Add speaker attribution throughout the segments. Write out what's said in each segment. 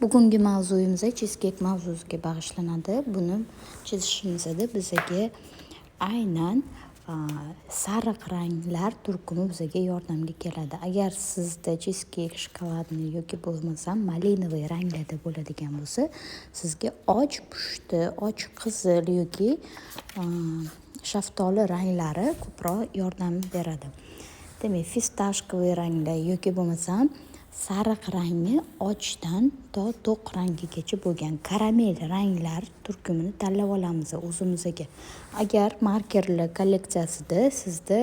Speaker 1: Bugungi mavzuyimiz cheesecake mavzusiga bag'ishlanadi. Buni chizishimizda bizaga aynan sariq ranglar turkumi bizaga yordamga keladi. Agar sizda cheesecake shokoladni yoki bo'lmasam malinoviy ranglarda bo'ladigan bo'lsa, sizga och pushti, och qizil yoki shaftoli ranglari ko'proq yordam beradi. Demak, фисташковый ranglar yoki bo'lmasam sariq rangni ochdan to to'q rangigacha bo'lgan karamel ranglar turkumini tanlab olamiz o'zimizga. Agar markerlar kolleksiyasida sizda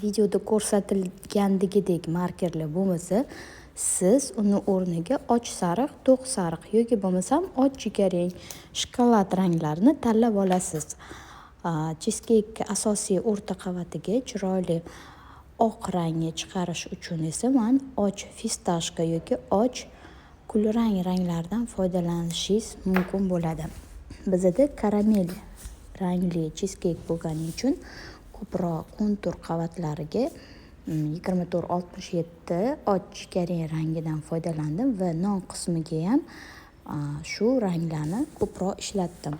Speaker 1: videoda ko'rsatilgandagidek markerlar bo'lmasa, siz uni o'rniga och sariq, to'q sariq yoki bo'lmasam och jigarrang, shokolad ranglarini tanlab olasiz. Cheesecake asosiy o'rta qavatiga chiroyli oq rangni chiqarish uchun esa man och фисташка yoki och kulrang ranglardan foydalanishingiz mumkin bo'ladi. Bizada karamel rangli cheesecake bo'lgani uchun ko'proq kontur qavatlariga 24-67 och jigarrang rangidan foydalandim va non qismiga ham shu ranglarni ko'proq ishlatdim.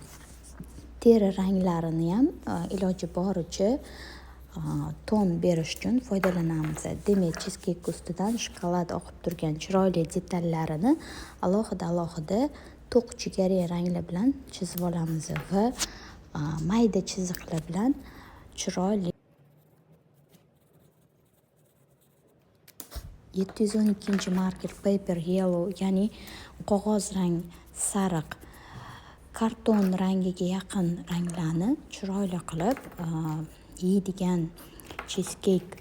Speaker 1: Teri ranglarini ham iloji boricha ton berish uchun foydalanamiz. Demak, cheesecake ustidan shokolad oqib turgan chiroyli detallarini alohida-alohida to'q jigarrang ranglar bilan chizib olamiz va mayda chiziqlar bilan chiroyli 712 marker paper yellow, ya'ni qog'oz rang sariq, karton rangiga yaqin ranglarni chiroyli qilib yeydigan cheesecake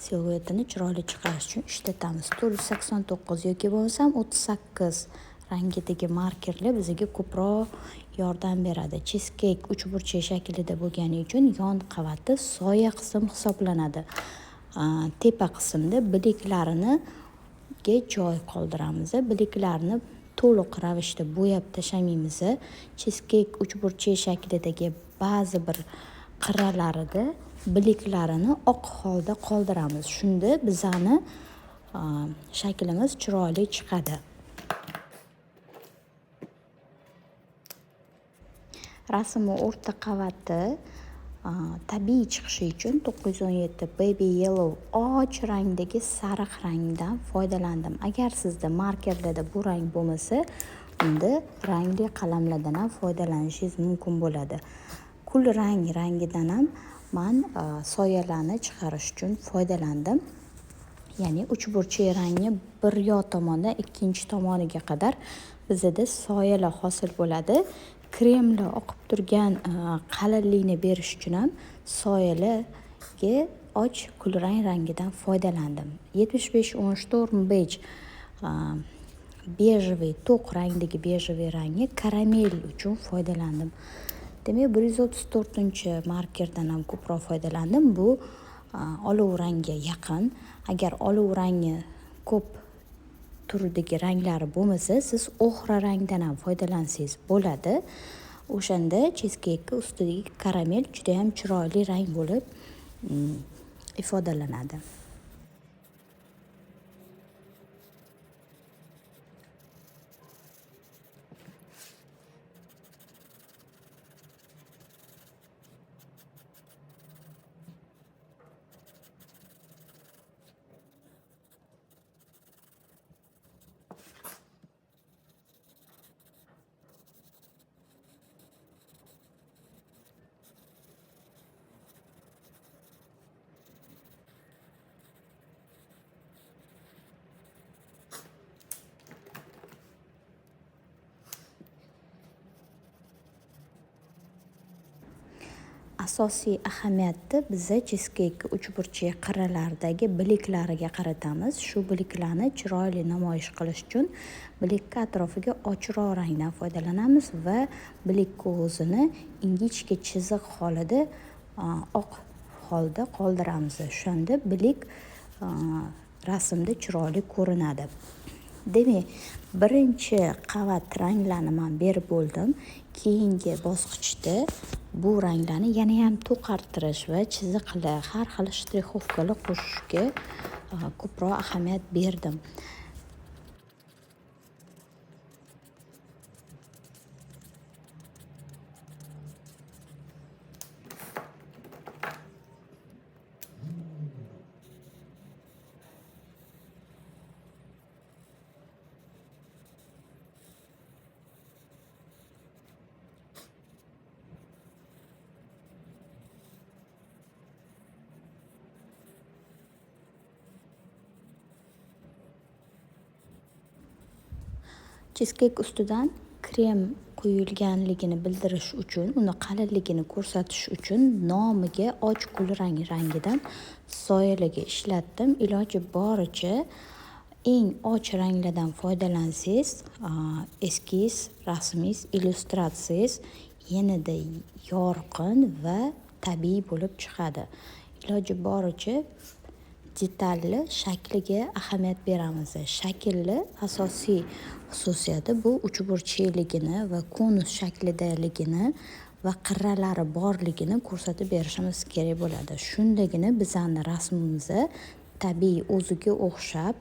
Speaker 1: siluetini chiroyli chiqarish uchun ishlatamiz. 489 yoki bo'lmasam 38 rangidagi markerlar bizga ko'proq yordam beradi. Cheesecake uchburchak shaklida bo'lgani uchun yon qavati soya qism hisoblanadi. Tepa qismda bileklarini joy qoldiramiz. Bileklarni to'liq ravishda bo'yab tashlamaymiz. Cheesecake uchburchak shaklidagi ba'zi bir qirralarida bileklarini oq holda qoldiramiz. Shunda bizani shaklimiz chiroyli chiqadi. Rasmni o'rta qavati tabiiy chiqishi uchun 917 baby yellow och rangdagi sariq rangdan foydalandim. Agar sizda markerlarda bu rang bo'lmasa, unda rangli qalamlardan ham foydalanishingiz mumkin bo'ladi. Kul rang rangidan ham man soyalarni chiqarish uchun foydalandim. Ya'ni uchburchak rangni bir yoq tomondan ikkinchi tomoniga qadar bizada soyalar hosil bo'ladi. Kremli oqib turgan qalinlikni berish uchun ham soyalarga och kulrang rangidan foydalandim. 75 o'n Storm beige, bejeviy, to'q rangdagi bejeviy rangni karamel uchun foydalandim. Demak, 134 markerdan ham ko'proq foydalandim. Bu olov rangga yaqin. Agar olov rangi ko'p turidagi ranglari bo'lmasa, siz oxra rangdan ham foydalansangiz bo'ladi. O'shanda cheesecake ustidagi karamel juda ham chiroyli rang bo'lib ifodalanadi. Asosiy ahamiyatni biza cheesecake uchburchak qirralaridagi biliklariga qaratamiz. Shu biliklarni chiroyli namoyish qilish uchun bilikka atrofiga ochroq rangdan foydalanamiz va bilik o'zini ingichka chiziq holida, oq holda qoldiramiz. O'shanda bilik rasmda chiroyli ko'rinadi. Demak, birinchi qavat ranglarni men berib bo'ldim. Keyingi bosqichda bu ranglarni yana ham to'qartirish va chiziqlar, har xil shtrixovkalar qo'shishga ko'proq ahamiyat berdim. Cheesecake ustidan krem quyilganligini bildirish uchun, uni qalinligini ko'rsatish uchun nomiga och kulrang rangidan soyaligi ishlatdim. Iloji boricha eng och ranglardan foydalansangiz, eskiz, rasmingiz, illyustratsiyangiz yanada yorqin va tabiiy bo'lib chiqadi. Iloji boricha detalli shakliga ahamiyat beramiz. Shaklli asosiy xususiyati bu uchburchakligini va konus shaklidaligini va qirralari borligini ko'rsatib berishimiz kerak bo'ladi. Shundagina bizani rasmimiz tabiiy, o'ziga o'xshab,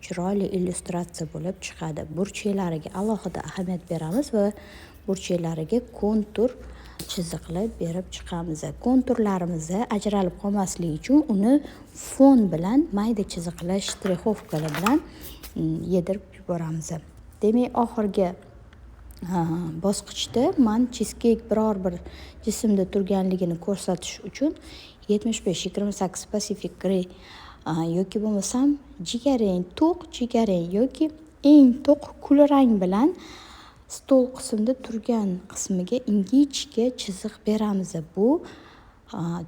Speaker 1: chiroyli illyustratsiya bo'lib chiqadi. Burchaklariga alohida ahamiyat beramiz va burchaklariga kontur chiziqlar berib chiqamiz. Konturlarimiz ajralib qolmasligi uchun uni fon bilan mayda chiziqlar, штриховка lar bilan yedirib yuboramiz. Demak, oxirgi bosqichda man cheesecake biror bir jismda turganligini ko'rsatish uchun 75-28 Pacific Grey yoki bo'lmasam jigarrang, to'q jigarrang yoki eng to'q kulrang bilan stol qismida turgan qismiga ingichka chiziq beramiz. Bu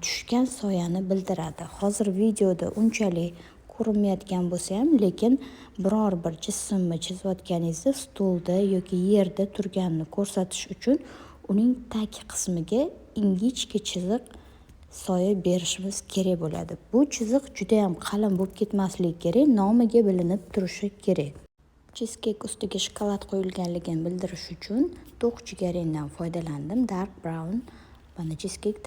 Speaker 1: tushgan soyani bildiradi. Hozir videoda unchalik ko'rinmayotgan bo'lsa ham, lekin biror bir jismni chizayotganingizda stolda yoki yerda turganini ko'rsatish uchun uning tag qismiga ingichka chiziq, soya berishimiz kerak bo'ladi. Bu chiziq judayam qalin bo'lib ketmasligi kerak, nomiga bilinib turishi kerak. Cheesecake ustiga shokolad qo'yilganligini bildirish uchun to'q jigarrangdan foydalandim, dark brown. Mana, cheesecake.